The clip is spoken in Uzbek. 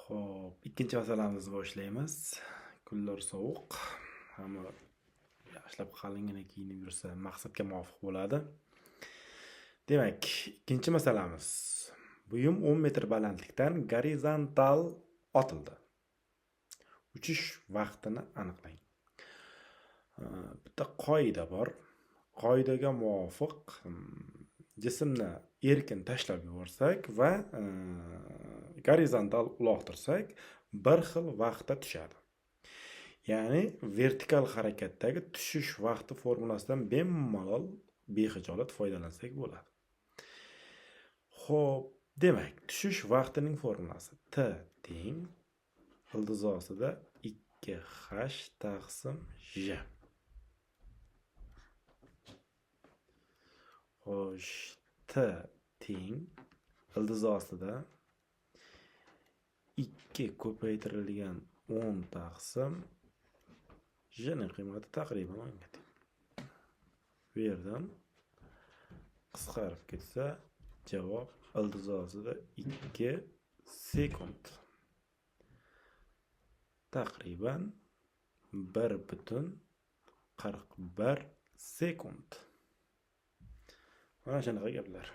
Xo'p, ikkinchi masalamizni boshlaymiz. Kunlar sovuq. Hamma yaxshilab qalingina kiyinib yursa maqsadga muvofiq bo'ladi. Demak, ikkinchi masalamiz. Buyum 10 metr balandlikdan gorizontal otildi. Uchish vaqtini aniqlang. Bitta qoida bor. Qoidaga muvofiq jismni erkin tashlab yuborsak va gorizontal uloqtirsak, bir xil vaqtda tushadi. Ya'ni vertikal harakatdagi tushish vaqti formulasidan bemalol bexijolat foydalansak bo'ladi. Xo'p, demak, tushish vaqtining formulasi T teng ildiz ostida 2h taqsim j. Xo'sh, T teng ildiz ostida 2 ko'paytirilgan 10 taqsim j ning qiymati taqriban 10 ga teng. Bu yerdan qisqarib ketsa, javob ildiz ostida 2 sekund. Taqriban 1,41 sekund. Mana shunaqa gaplar.